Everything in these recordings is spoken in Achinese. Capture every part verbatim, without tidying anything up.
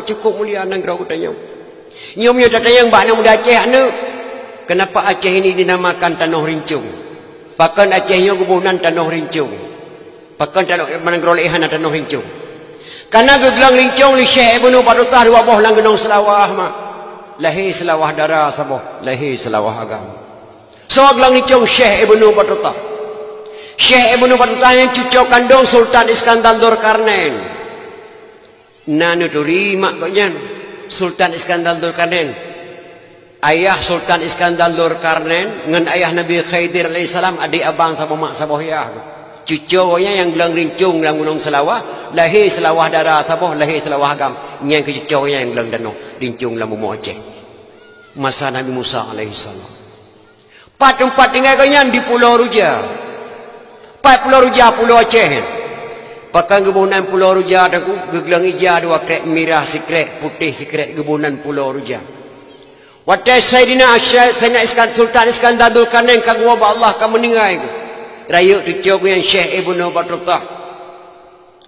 Cukup mulia nanggroe geutanyoe. Nyoe meunyoe tatanyong bak aneuk muda Aceh, aneuk, kenapa Aceh ini dinamakan Tanoh Rincong? Pakon Aceh nyoe geuboh nan Tanoh Rincong? Pakon tanoh, nanggroe laén hana Tanoh Rincong? Karena geugleueng rincong lé Syekh Ibnu Batutah dua boh lam Gunong Seulawah, mak. Lahé Seulawah Dara saboh, lahé Seulawah Agam. Soe gleueng rincong? Syekh Ibnu Batutah. Syekh Ibnu Batutah nyang cucoe kandong Sultan Iskandar Zulkarnain. Na neuturi mak gobnyan, Sultan Iskandar Zulkarnain. Ayah Sultan Iskandar Zulkarnain ngon ayah Nabi Khidir alaihissalam, adék abang saboh mak saboh yah. Cucoe gobnyan nyang gleueng rincong lam Gunong Seulawah, lahé Seulawah Dara saboh, lahé Seulawah Agam. Nyan keuh cucoe gobnyan nyang gleueng tanoh rincong lam bumoe Aceh masa Nabi Musa alaihissalam. Pat teumpat tinggai gobnyan? Di Pulo Ruja. Pat Pulo Ruja? Pulo Aceh. Pakon geuboh nan Pulo Ruja, Teungku? Geugleueng ija dua krek, mirah sikrek, putéh sikrek, geuboh nan Pulo Ruja. Watèe Saidina Asy-, Saidina Iskan-, Sultan Iskandar Zulkarnain ka geuwoe bak Allah, ka meuninggai, rayeuk cucoe geuh nyan Syekh Ibnu Batutah.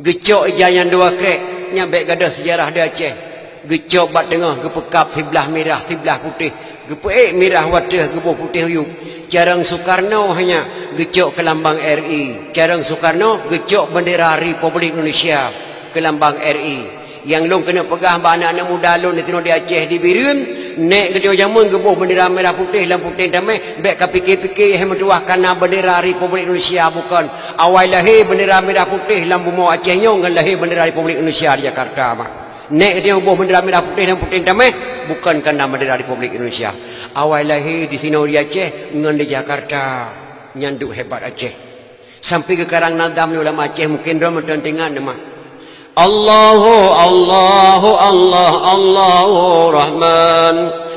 Geucok ija nyan dua krek, nyan bèk gadôh seujarah di Aceh. Geucok bak teungoh, geupeukab siblah mirah, siblah putéh. Geupeuék mirah u ateueh, geuboh putéh u yup. Carông Soekarno hanya geucok keu lambang R I. Carông Soekarno geucok bendera Republik Indonesia keu lambang R I. Nyang lôn keuneuk peugah bak aneuk-aneuk muda lôn di sinoe di Aceh, di Bireuen, nèk geutanyoe jameun geuboh bendera mirah putéh lam puténg tamèh, bèk ka pike-pike hai meutuwah ka na bendera Republik Indonesia, bukon. Awai lahé bendera mirah putéh lam bumoe Aceh nyoe ngon lahé bendera Republik Indonesia di Jakarta, mak. Nèk geutanyoe boh bendera mirah putéh lam puténg tamèh, bukon ka na bendera Republik Indonesia. Awai lahé di sinoe di Aceh ngon di Jakarta. Nyan duek hebat Aceh. Sampai geukarang nadam lé ulama Aceh, mungken droe mantong teuingat nama. Allahu, Allahu, Allah, Allahu Rahman.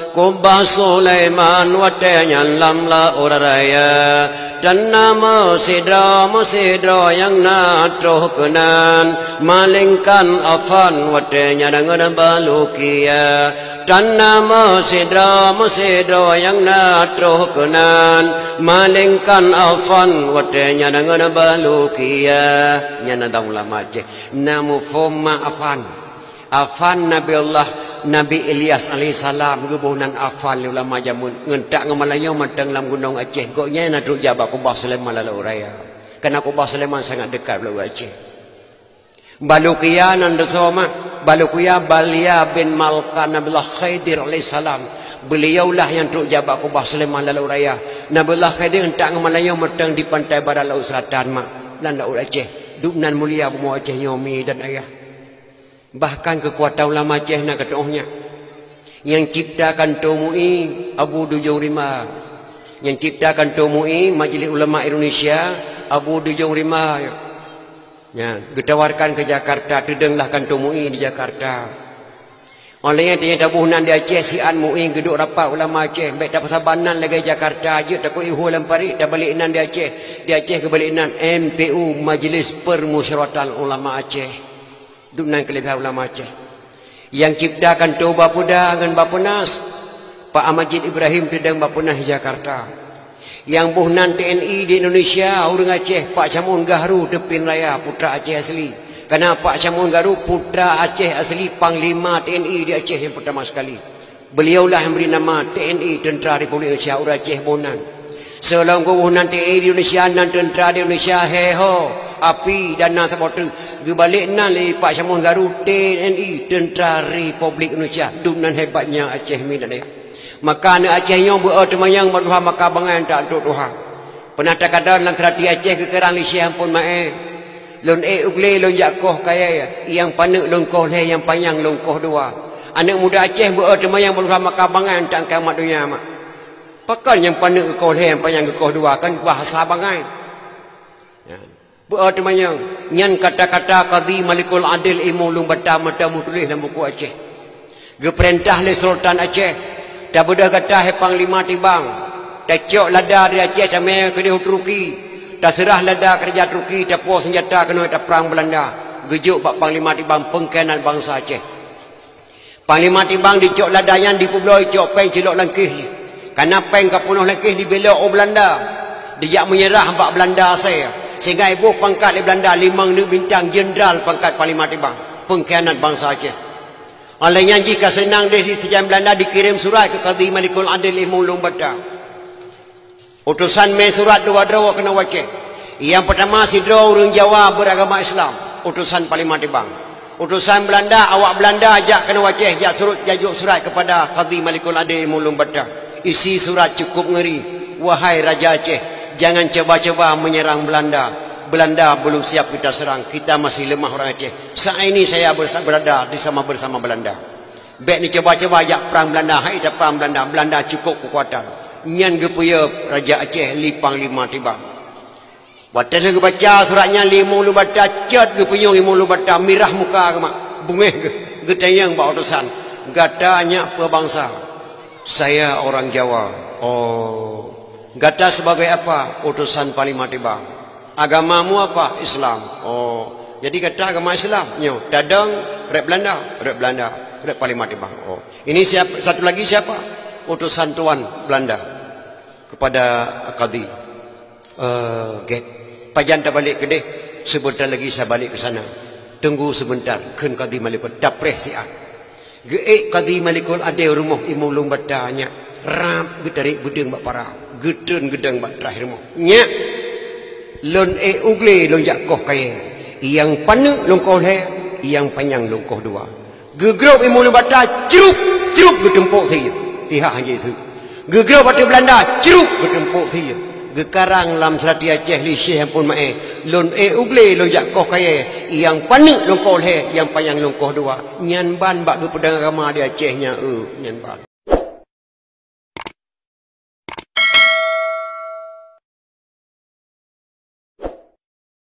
Kubah Sulaiman watèe nyan lam laôt raya. Tan na meusidroe, meusidroe nyang na troh keunan, malingkan Afan watèe nyan ngon Balukia. Tan na meusidroe, meusidroe nyang na troh keunan, malingkan Afan watèe nyan ngon Balukia. Nyan na dong ulama Aceh. Na muphom mak Afan. Afan Nabi Allah, Nabi Ilyas alaihissalam geuboh nan Afan lé ulama jameun. Ngon tak ngon malam nyoe mantong lam gunong Aceh. Gobnyan na trok jak bak Kubah Sulaiman lam laôt raya. Karena Kubah Sulaiman sangat dekat bak laôt Aceh. Balukia nan deuh soe mak. Balukia Balia bin Malkan Nabiullah Khidir alaihissalam. Beliaulah nyang trok jak bak Kubah Sulaiman lam laôt raya. Nabiullah Khidir ngon tak ngon malam nyoe mantong di pantai barat laôt selatan mak. Lam laôt Aceh. Duek nan mulia bumoe Aceh nyoe mi dan ayah. Bahkan keukuatan ulama Aceh na geutu'oh nyan. Nyang cipta kantô MUI Abu Dujong Rimba. Nyang cipta kantô MUI, Majelis Ulama Indonesia, Abu Dujong Rimba. Nyan, geutawarkan keu Jakarta, teudong lah kantô MUI di Jakarta. Óh lheueh nyan tanyoe taboh nan di Aceh, siat MUI geuduek rapat ulama Aceh, bèk tapeusaban nan lagèe Jakarta, jeuet takue ihue lam parit, tabalek nan di Aceh. Di Aceh geubalek nan M P U, Majelis Permusyawaratan Ulama Aceh. Duek nan keuleubèhan ulama Aceh. Nyang cipta kantô Bapeda ngon Bapenas, Pak Majid Ibrahim teudong Bapenas di Jakarta. Nyang boh nan T N I di Indonesia, ureueng Aceh, Pak Syamon Gahru Teupin Raya, putra Aceh asli. Karena Pak Syamon Gahru putra Aceh asli, panglima T N I di Aceh nyang peurtama sekali. Beliaulah nyang bri nama T N I, Tentera Republik Indonesia, ureueng Aceh boh nan. Seulaweueng geuboh nan T N I di Indonesia, nan tentera di Indonesia, he ho, api dan na saboh teuk. Geubalek nan lé Pak Syamon Gahru, T N I, Tentera Republik Indonesia. Duek nan hebatnya Aceh mi dan ayah. Maka aneuk Aceh nyoe beu-e teumanyong bak tuha maka bangai, tak antuk tuha. Peunah takalon lam seurati Aceh geukeurang lé Syekh Ampon Maé. Lôn ék u glé lôn jak koh kayèe, nyang paneuk lôn koh lhèe, nyang panyang lôn koh dua. Aneuk muda Aceh beu-e teumanyong bak tuha maka bangai, tak angkai mat donya mak. Pakon nyang paneuk geukoh lhèe, nyang panyang geukoh dua, kan bahasa bangai. Nyan. Beu-e teumanyong, nyan kata-kata Kadhi Malikul Adil, ilmu lôn baca mantong meutuléh lam buku Aceh. Geupeurintah lé Sultan Aceh, tabeudôh gata hai Panglima Tibang, tacok lada dari Aceh tamè keudéh u Turki, taseurah lada keu raja Turki, tapuwoe seunjata keunoe taprang Beulanda. Geujok bak Panglima Tibang, peungkhianat bansa Aceh. Panglima Tibang dicok lada nyan dipeubloe, icok péng cilok lam kéh. Kana péng ka peunoh lam kéh dibelok u Beulanda. Dijak meunyeurah bak Beulanda asèe. Sehingga iboh pangkat lé Beulanda limong neuk bintang, jeundral pangkat Panglima Tibang. Peungkhianat bansa Aceh. Óh lheueh nyan jih ka seunang deh di sijan Beulanda dikirém surat keu Kadhi Malikul Adil Imum Lueng Bata. Utosan mé surat dua droe keunoe u Aceh. Nyang peutama sidroe ureuëng Jawa beuragama Islam, utosan Panglima Tibang. Utosan Beulanda, awak Beulanda jak keunoe u Aceh, jak surut, jak jok surat keupada Kadhi Malikul Adil Imum Lueng Bata. Isi surat cukup ngeri, "Wahai Raja Aceh, jangan coba-coba menyerang Belanda. Belanda belum siap kita serang, kita masih lemah orang Aceh. Saat ini saya bersa-, berada di sama bersama Belanda. Bék neucoba-coba jak prang Belanda, hai taprang Belanda, Belanda cukup keukuatan." Nyan geupeuyeup Raja Aceh lé Panglima Tibang. Watée lheueh geubaca surat nyan lé Imum Lueng Bata, cot geupeunyong Imum Lueng Bata, mirah muka geuh mak, beungéh geuh, geutanyong bak utosan, "Gata nyak peue bansa?" "Saya orang Jawa." "Oh. Gata sebagai apa?" "Utosan Panglima Tibang." "Agamamu apa?" "Islam." "Oh. Jadi gata agama Islam?" "Nyoe, tadong rot Beulanda?" "Rot Beulanda, rot Panglima Tibang." "Oh. Ini siapa, satu lagi siapa?" "Utosan tuan Beulanda." Kepada Kadhi. "Eh, gét. Pajan tabalek keudeh, sebentar lagi saya balik ke sana. Tunggu sebentar," kheun Kadhi Malikul, tapreh siat. Geuék Kadhi Malikul Adil rumoh Imum Lueng Bata nyan, rab geutarek beudeueng bak para, geutreun geudong bak traih rumoh. "Nyak, lôn ék u glé lôn jak koh kayée, nyang paneuk lôn koh lhée, nyang panyang lôn koh dua." Geugrob Imum Lueng Bata, crup, crup, geuteumpok sie. Pihak hanjeuet seuek. Geugrob ateueh Beulanda, crup, geuteumpok sie. Geukarang lam seulati Aceh lé Syekh Ampon Maé, "Lôn ék u glé lôn jak koh kayée, nyang paneuk lôn koh lhée, nyang panyang lôn koh dua." Nyan ban bak geupeudong agama di Aceh nyan, eu, nyan ban.